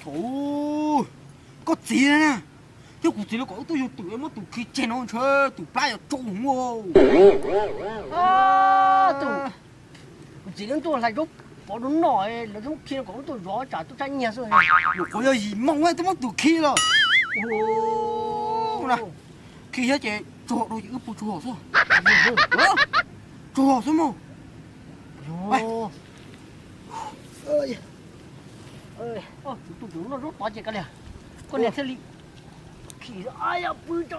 Ub, koj txiv na, yog kuv txiv los kom wb tuaj yug twm muab twm khi tseg no ntshe twm plab yuav tsau hwv. Tus, kuv txiv lawv tuaj hlais zaub pov rau noj, lawv tuaj khi no kom wb tuaj zov tsam tuaj tsab nyiag xwb. Nyuam qhuav yog yim moo twb muab twm khi los. Khi thiab ces tsuag rau ces wb pw tsuag xwb. Tsuag xwb mog. Tus twm noj zaub tod ces kav liam, koj niam thiaj li khi pw tso.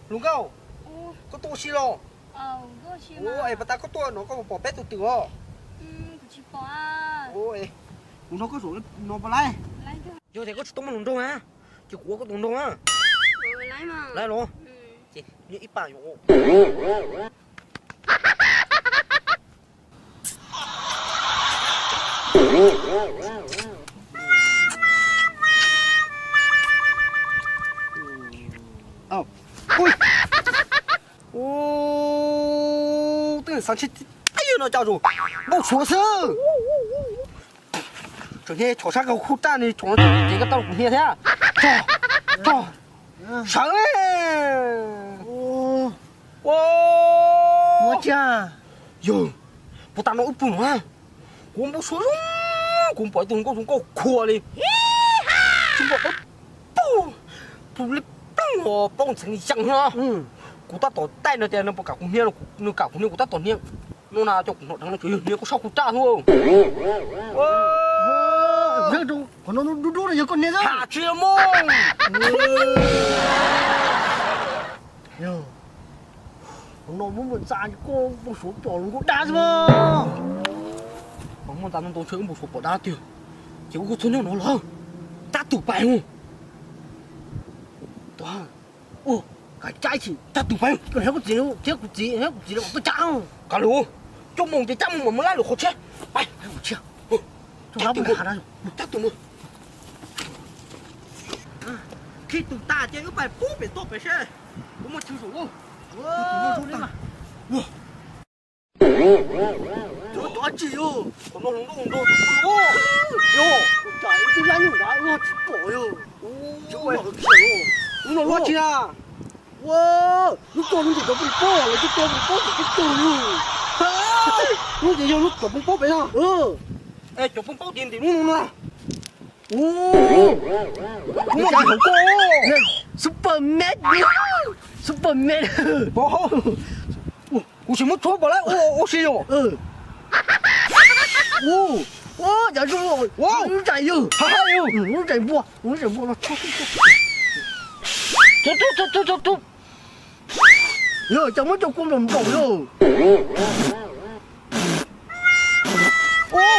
Hluas nkauj, koj tuaj ua si los? Ua es pas tas koj tuaj no koj puas pom peb tus twm os? Kuv nrog koj zaum no puas laib? Yog tias koj tsis tau muaj hluas nraug na, ces kuv ua koj tus nraug na. Laib los? Ces nyiaj ib pab yuav. Ub, twb xav ntshe tib yam no cas zus npau suav xwb. Tseem hnia tshov sab khuj raj ni tshov no ces koj tau kuv hnia thiab. Tog, tog, sawv. Ua, ua cia. Yog, puas tas no wb pw no, kuv npau suav zoo, kuv pom ib tug nkauj zoo nkauj khuav li, tsis npau suav pw, pw li ploog os, ploog ntxeev yees no. Kuv tab tom taij nws tias nws puas kam kuv hnia, nws kam kuv hnia kuv tab tom hnia. No na cov kuv hnov dheev no tsuas yog hnia koj sab khuj raj xwb. Qhov no dub dub no yog koj hnia xwb. Tham tsis mus. Qhov no muab npau ntxa koj npau suav pom hluas nkauj dab xwb mas. Muaj ntxa ntau ntau ntshe wb npau suav pom dab tiag. Ces wb kuj txhob nyob no lawm, cab twm pais mus. Ua, kav cai chim, cab twm pais. Koj niam thiab kuv txiv, thiab kuv txiv, thiab kuv txiv lawv kom tuaj cab. Kav liam, coj mus ces cab mus mam mus laij lwm qhov tsheb. Pais, cab twm mus, cab twm mus. Khi twm tas ces wb pais pub pem toj pem seb puas muaj tswv zos. Cov dab tsi yog qhov no hluas nkauj nraug tus pw os. Yog, ua cas wb twb lab nyuj nrad wb tsis pom yog. Ub, no luaj tsis na. Ua, lub toj lub ntawm cov poj pob, lawv twb coj poj pob txog txog yog. Lub ces yog lub cov poj pob pem no. Es cov poj pob ces ntim lub no na. Ub, Superman, Superman. Kuv tsis muab tshuab pom lawm, ua si yog. Ua, cas zoo, ua, lub ntsais yog, lub ntsais npua, lub ntsais npua no. Yog cas muab cov kua nplaum nplaum yog. Ua,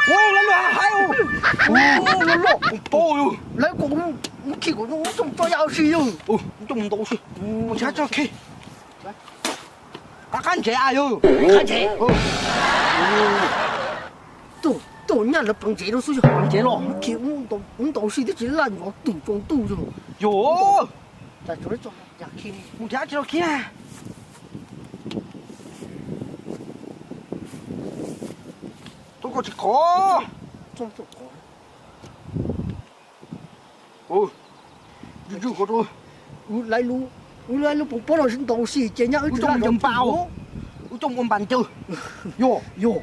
lawv lub hav hais, loj loj, lawv kom mus khi kom coj mus tso ya ua si yog. Coj mus ntaus si, mus tshab tso khi. Qab qab ntsev a yog. Qab ntsev. Tuaj nyaj lawv pleev ntsev rau xwb yog. Pleev ntsev los khi mus ntaus si twb tsis laj nrov twm tsaus ntuj yog. Yog. Mus nrhiav tsis tau khi na. Tuaj koj tsis khov. Wb lub pob pob no ntaus si ces nyaj wb coj mus npas, wb coj mus ua npas ncawg. Yog, yog.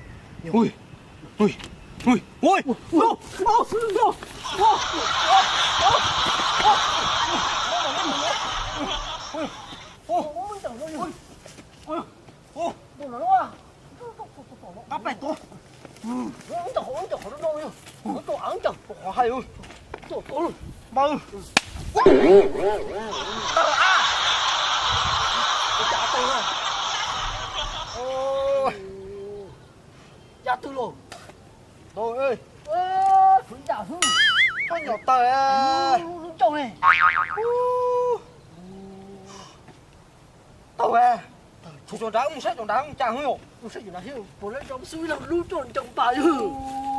Qab pem tuaj. Qhov hais. Npawg. Ya twg los? Koj nyom taws. Taws. Mus tso nrad, mus saib tso nrad mus cas hwb. Mus saib tso nrad thiab, puas lawv tso xwb, ib leeg lub roj ncaws npas yog.